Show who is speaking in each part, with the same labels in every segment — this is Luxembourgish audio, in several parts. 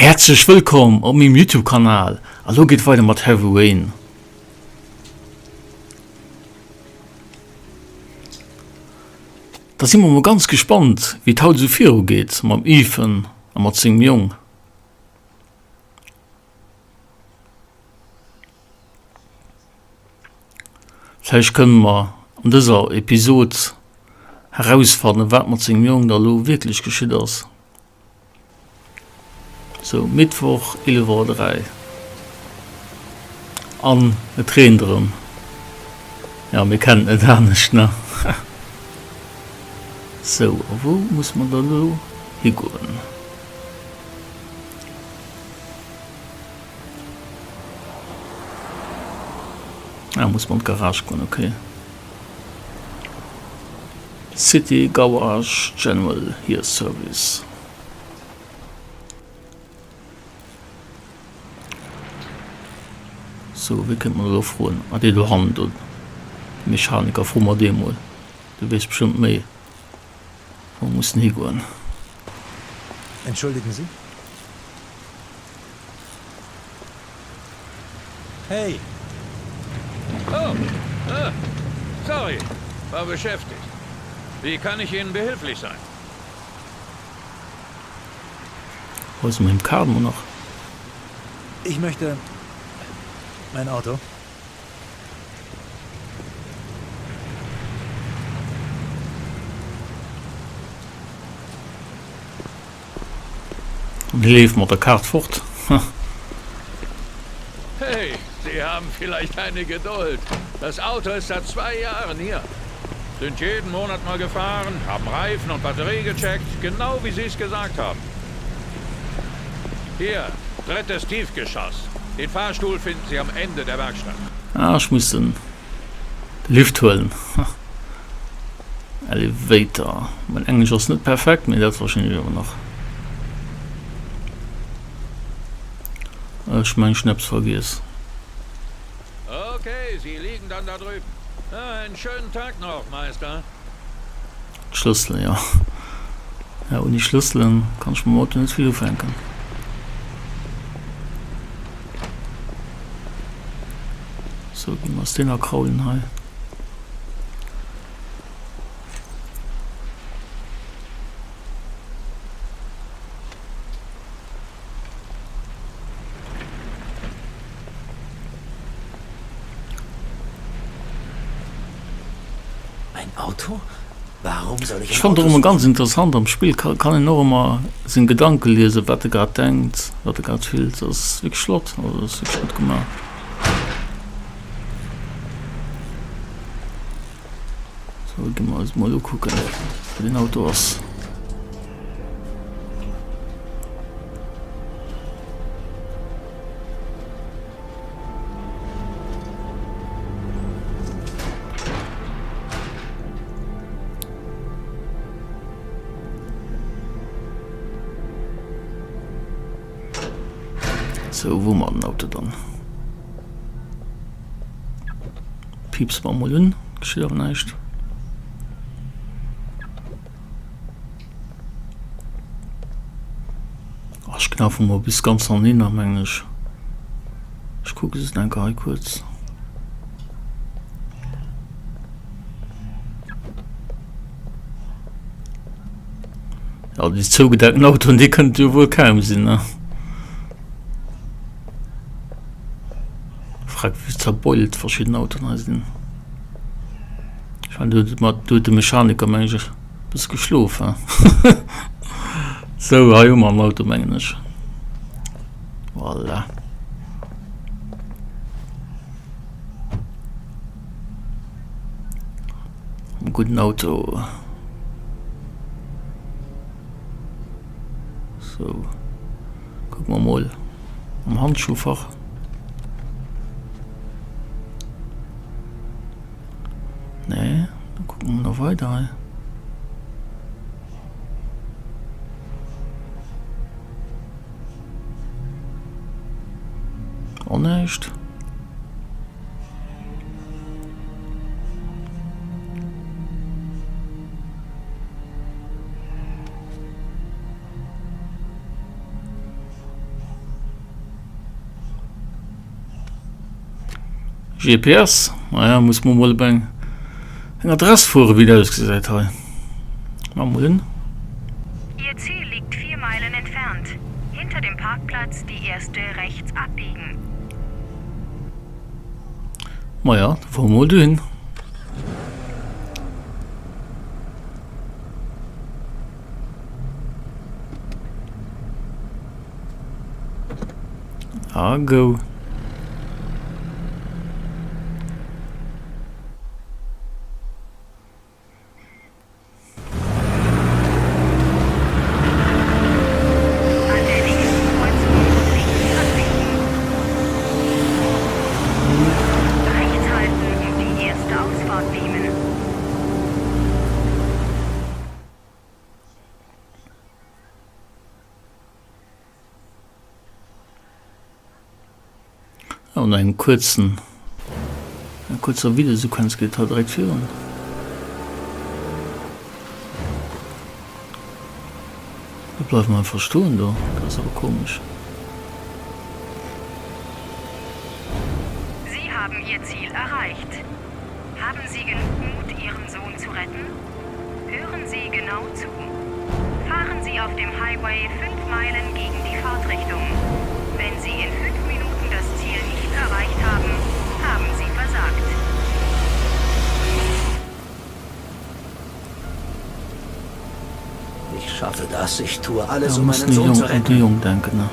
Speaker 1: Häerzlech wëllkomm op mengem Youtube Kanal a lo geet weider mat Heavy Rain. Da si mer mol ganz gespannt wéi et haut esou viru geet mam Ethan a mat sengem Jong. Vläicht kënne mer an dëser Episod herausfannen, wat mat sengem Jong da lo wierklech geschitt ass. Sou, Mittwoch, 11 Auer 3. An et reent erëm. Jo, mir kennen et net anescht, ne? Sou, a wou muss mer da lo higoen? Ah, muss man d'Garage goen, okay. City Garage General Here Service. So, wéi kënnt man elo froen? Ah, dee do hannen do, de Mechaniker, froe mer dee mol. Dee weess bestëmmt méi, wou mer mussen higoen.
Speaker 2: Entschuldigen Sie? Hey!
Speaker 3: Oh, ah, sorry, war beschäftigt. Wie kann ich Ihnen behilflich sein?
Speaker 1: Weise mer him d'Kaart mol nach.
Speaker 2: Ich möchte mein Auto.
Speaker 1: An hie leeft mat der Kaart fort.
Speaker 3: Hey, Sie haben vielleicht eine Geduld. Das Auto ist seit zwei Jahren hier. Sind jeden Monat mal gefahren, haben Reifen und Batterie gecheckt, genau wie Sie es gesagt haben. Hier, drittes Tiefgeschoss. Den Fahrstuhl finden Sie am Ende der Werkstatt.
Speaker 1: Ah, ech muss den Lift huelen. Elevator. Mein Englesch ass net perfekt, mee dat verstinn ech awer nach. Ech mengen ech hunn eppes vergiess.
Speaker 3: Okay, Sie liegen dann da drüben. Einen schönen Tag noch, Meister.
Speaker 1: D'Schlësselen, jo. Ja, ouni Schlësselen kann ech mam Auto net vill ufänken. Sou, gi mer eis deen akraulen hei. Ech fannen et och ëmmer ganz interessant am Spill kann een och ëmmer seng Gedanke liesen, wat e grad denkt, wat e grad fillt. Dat ass wierklech flott, also dat ass wierklech gutt gemaach. Sou, gi mer eis mol ukucken, wou deen Auto ass. Sou, wou hu mer den Auto dann? Piipse mer mol un, geschitt awer näischt. Oh, ech ginn einfach mol bis ganz hanhinner, mengen ech. Ech kucke se enker hei kuerz. Ja, déi zougedeckten Autoen, déi kënnte jo wuel kaum sinn, ne? Frag wéi zerbeult verschidden Autoen hei sinn. Ech mein, do huet do huet de Mechaniker meng ech e bësse geschlof he. Sou, hei hu mer en Auto mengen ech. Voilà. En gudden Auto. Sou. Kucke mer mol am Handschuhfach. Nee, dann kucke mer nach weider hei. Och näischt. GPS, naja, muss mer mol op eng eng Adress fueren, wéi dat ausgesäit hei. Maache mol un.
Speaker 4: Ihr Ziel liegt 4 Meilen entfernt. Hinter dem Parkplatz die erste rechts abbiegen.
Speaker 1: Maja, da fuere mer mol dohin. A go.
Speaker 4: An der nächsten Kreuzung links abbiegen. Rechts halten und die erste Ausfahrt nehmen.
Speaker 1: An engem kuerzen, enger kuerzer Videosequenz geet et hei direkt virun. Do bleiwe mer einfach stoen do, dat ass awer komesch.
Speaker 4: Sie haben Ihr Ziel erreicht. Haben Sie genug Mut, Ihren Sohn zu retten? Hören Sie genau zu. Fahren Sie auf dem Highway 5 Meilen gegen die Fahrtrichtung. Wenn Sie in 5 Minuten das Ziel nicht erreicht haben, haben Sie versagt.
Speaker 5: Ich schaffe das. Ich tue alles,
Speaker 1: Ja,
Speaker 5: um
Speaker 1: muss
Speaker 5: meinen Sohn zu
Speaker 1: Jung,
Speaker 5: retten.
Speaker 1: de Jong denken, ne?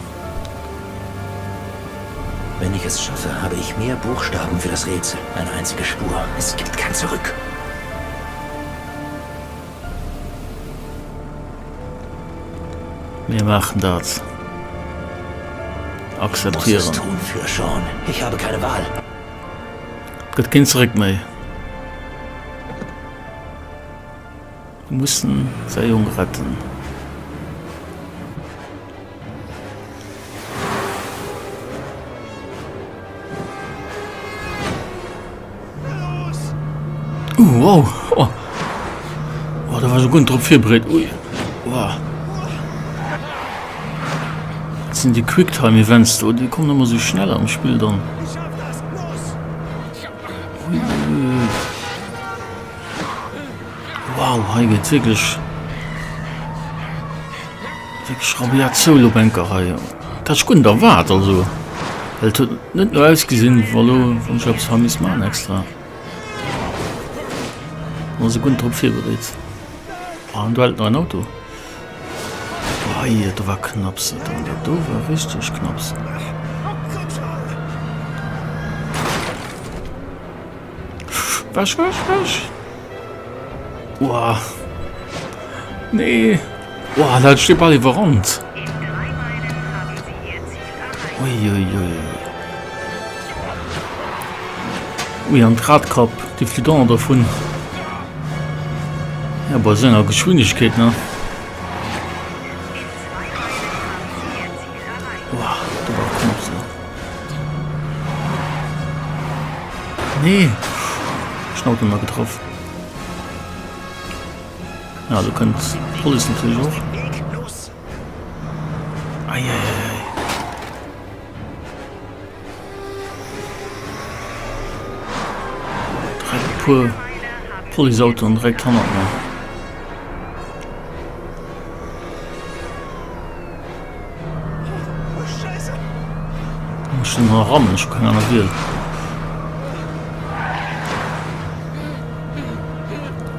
Speaker 5: Wenn ich es schaffe, habe ich mehr Buchstaben für das Rätsel. Eine einzige Spur. Es gibt kein Zurück.
Speaker 1: Mir maachen dat.
Speaker 5: Ich muss es
Speaker 1: Akzeptieren.
Speaker 5: tun für Sean. Ich habe keine Wahl.
Speaker 1: Et gëtt keen Zeréck méi. Mir mussen säi Jong retten. Uh, wow. Oh. Oh, da war ech guer net drop virbereet. Ui. Oh. Dat sinn déi Quicktime Events do, déi kommen ëmmer sou schnell am Spill dann. Ui, ui, ui. Wow, hei geet wierklech wierklech rabiat zou lo Bänker hei. Dat hat ech guer net erwaart, also well et huet net no ausgesinn, wa lo wann ech eppes hei misst man extra. War se guer net drop virbereet. Ah, an do hält nach en Auto. Ei, do war knapps, dat do war richteg knapps. Wäsch, wäsch, wäsch. Uah. Nee. Uah, dat steet bal iwwerrannt. Ui, ui, ui. Ui, an d'Radkapp, déi flitt och nach dervun. Ja, bei esou enger Geschwindegkeet, ne? Uah, do war knapps elo. Nee! Ech hun Auto nach getraff. Ja, do kënnt d'Police natierlech och. Eieiei. Direkt e puer Policeautoen direkt hannert mer. Muss den hei rammen, ech hu keng aner Wiel.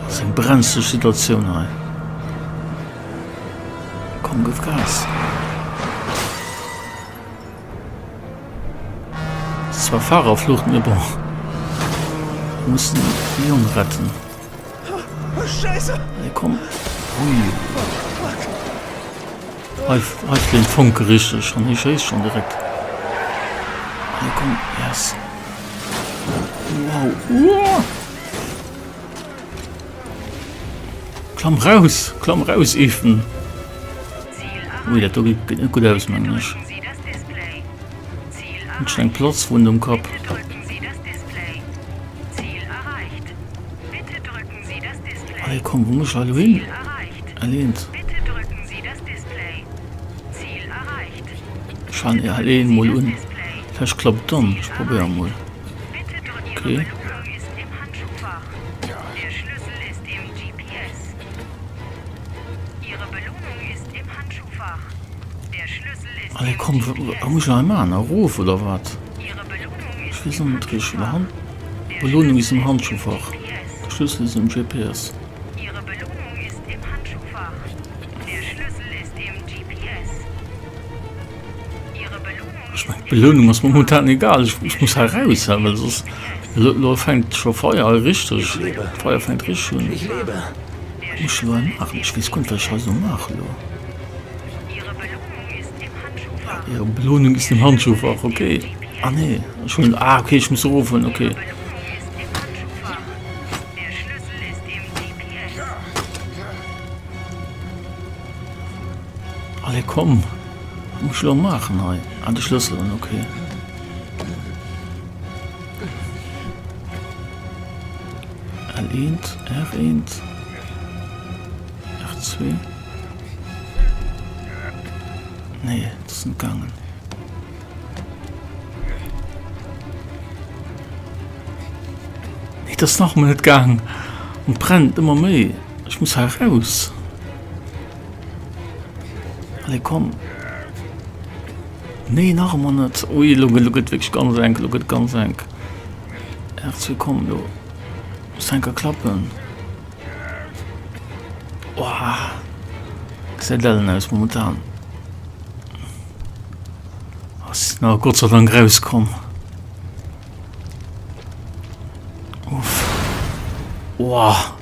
Speaker 1: Ass eng brenzlech Situatioun hei. Komm, gëff Gas. Ass zwar Fahrerflucht, mee bon. Mir mussen de Jong retten. Hey, komm. Ui. Hei, hei fliehen d'Fonke richteg an hie schéisst schon direkt. Hey, komm, yes. Wow. Uah. Klamm raus, klamm raus, Ethan. Ui, dat do geet net gutt aus, mengen ech. Huet schon eng Platzwund um Kapp. Allez, komm, wou muss ech hei elo hin? Erleent. Ech halen L1 mol un. Vläicht klappt et dann. Ech probéiere mol. Okay. Allez komm, wat muss ech hei maachen? Erof oder wat? Ech weess och net richteg. Belohnung ist im Handschuhfach. Der Schlüssel ist im GPS. Ech mengen d'Belounung ass momentan egal, ech muss hei raus, well soss lo fänkt scho Feier hei richteg, d'Feier fänkt richteg un. Wat muss ech elo hei maachen? Ech weess guer net wat ech hei soll maachen elo. Ihre Belohnung ist im Handschuhfach, okay. Ah nee, ech hunn, ah okay, ech muss erofhuelen, okay. Allez komm, wat muss ech elo maachen hei? Ah de Schlëssel hunn, okay. L1, R1, R2. Nee, dat ass net gaangen. Nee, dat ass nach emol net gaang. An brennt ëmmer méi. Ech muss hei raus. Allez, komm. Nee, nach ëmmer net. Ui, lo gëtt, lo gëtt wierklech ganz enk, lo gëtt ganz enk. R2, komm, lo muss enker klappen. Oah, gesäit ellen aus momentan. Ass na Gott sei Dank rauskomm. Uff. Oah.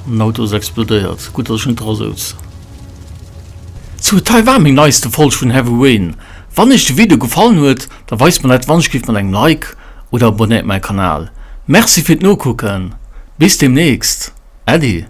Speaker 1: Den Auto ass explodéiert. Gutt, dass ech net dra souz. Sou, dat war meng neiste Folg vun Heavy Rain. Wann iech de Video gefallen huet, da weist mer dat wannechgift mat engem Like oder abonnéiert mäi Kanal. Merci fir d'Nokucken. Bis demnächst. Äddi.